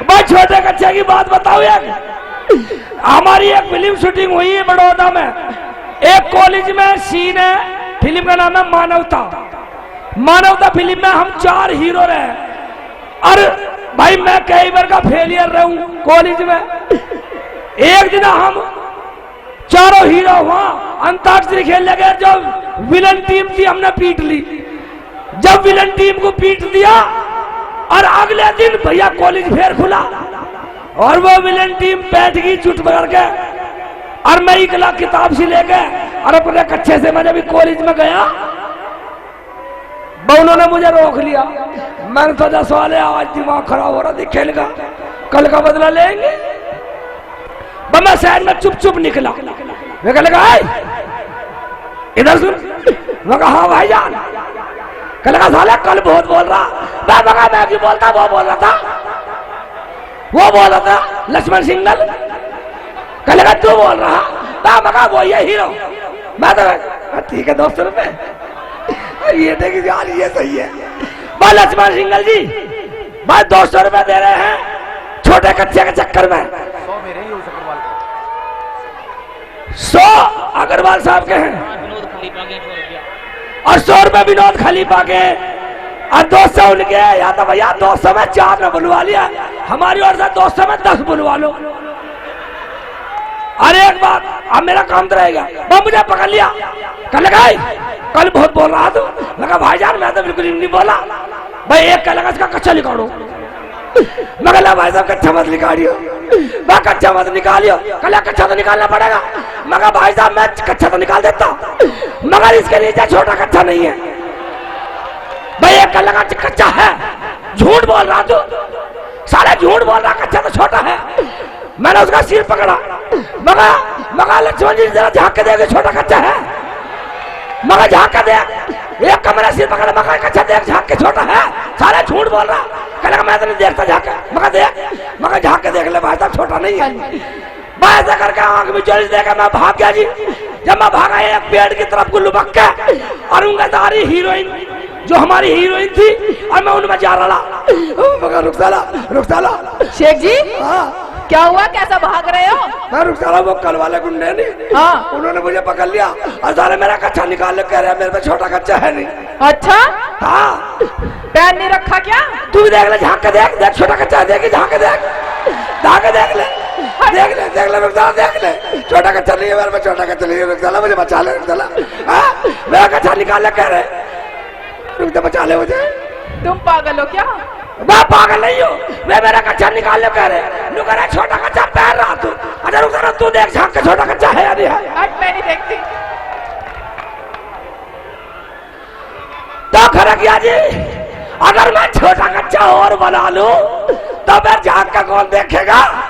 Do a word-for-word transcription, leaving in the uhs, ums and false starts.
भाई, छोटे कच्चे की बात बताओ यार। हमारी एक फिल्म शूटिंग हुई है बड़ौदा में, एक कॉलेज में सीन है, फिल्म का नाम है मानवता। मानवता फिल्म में हम चार हीरो रहे। और भाई, मैं कई बार का फेलियर रहूं कॉलेज में। एक दिन हम चारों हीरो वहां अंताक्षरी खेलने गए, जो विलन टीम थी हमने पीट ली। जब विलन टीम को पीट दिया और अगले दिन भैया कॉलेज फेर खुला और वो विलन टीम बैठ गई चुट पकड़ के, और मैं इकला किताब से लेके और अपने कच्चे से, मैं जब कॉलेज में गया, बा उन्होंने मुझे रोक लिया। मैंने सोचा, साले आज दिमाग खराब हो रहा, देखे इनका, कल का बदला लेंगे। बा मैं साइड में चुप चुप निकला। वे कहने लगा, "ए, इधर सुन।" मैं कहा, "हाँ भाईजान।" कहने लगा, "साले कल बहुत बोल रहा।" मैं कहा, "मैं क्यों बोलता, वो बोल रहा था।" वो बोल रहा था लक्ष्मण सिंगल। कहने लगा, "तू बोल रहा।" मैं कहा, "वो ये हीरो।" मैं तो, "हाँ, ठीक है, दो सौ रुपए।" ये देख यार, ये सही है। बा लक्ष्मण सिंगल जी, बा दो सौ रुपए दे रहे हैं छोटे कच्चे के चक्कर में। सौ अग्रवाल साहब के हैं और सौ रुपए विनोद खलीफा के और दो सौ उनके। या तो भैया, दो सौ में चार ने बुलवा लिया, हमारी ओर से दो सौ में दस बुलवा लो। अरे एक बात, अब मेरा काम तो रहेगा। बा मुझे पकड़ लिया, कहने लगा, "ए, कल बहुत बोल रहा तू।" मैं कहा, "भाईजान, मैं तो बिल्कुल ही नहीं बोला।" भाई एक कहने लगा, "इसका कच्चा निकालो।" मैं कहा, "ले भाई साहब, कच्चा मत निकालियो।" मैं कहा, "कच्चा मत निकालियो।" कहने लगा, "कच्चा तो निकालना पड़ेगा।" मैं कहा, "भाई साहब, मैं कच्चा तो निकाल देता, मगर इसके नीचे छोटा कच्चा नहीं है।" भाई एक कहने लगा, "कच्चा है।" "झूठ बोल रहा तू, साले झूठ बोल रहा, कच्चा तो छोटा है।" मैंने उसका सिर पकड़ा, मगा, मगा लक्ष्मण जी, जरा झांक के देख, छोटा कच्चा है, मगा झांक के देख। एक कमरा सिर पकड़ा, मगा कच्चा देख, झांक के, छोटा है, साले झूठ बोल रहा। कहने लगा, "मैं तो नहीं देखता झांक के।" मगा देख, मगा झांक के देख ले भाई साहब, छोटा नहीं है। मैं ऐसा करके आंख में चोरी देकर मैं भाग गया जी। जब मैं भागा, एक पेड़ की तरफ को लुबक के, और उनका सारी हीरोइन, जो हमारी हीरोइन थी, और मैं उनमें जा रहा। मगर रुक साला, रुक साला। शेख जी, हाँ। क्या हुआ, कैसा भाग रहे हो? मैं रुक साला, वो कल वाले गुंडे नहीं, हाँ। उन्होंने मुझे पकड़ लिया और साले मेरा कच्चा निकाल के कह रहे हैं, मेरे पे छोटा कच्चा है नहीं। अच्छा? हाँ। पैर नहीं रखा क्या? तू भी देख ले, झांक के देख, देख छोटा कच्चा है, देख, झांक के देख, झांक के देख ले, देख ले, देख ले, रुक साला, देख ले, छोटा कच्चा नहीं है मेरे पे, छोटा कच्चा नहीं है, रुक साला, मुझे बचा ले, रुक साला। हाँ? मेरा कच्चा निकाल ले कह रहे, रुक जा, बचा ले मुझे। तुम पागल हो क्या? मैं पागल नहीं हूँ, मैं मेरा कच्चा निकाल ले कह रहे। नु कह रहा, "छोटा कच्चा पहन रहा तू।" अच्छा रुक जरा, तू देख झांक के छोटा कच्चा है या नहीं है? हट, मैं नहीं देखती। तो खरकिया जी, अगर मैं छोटा कच्चा और बना लूं, तो मैं झांक के कौन देखेगा?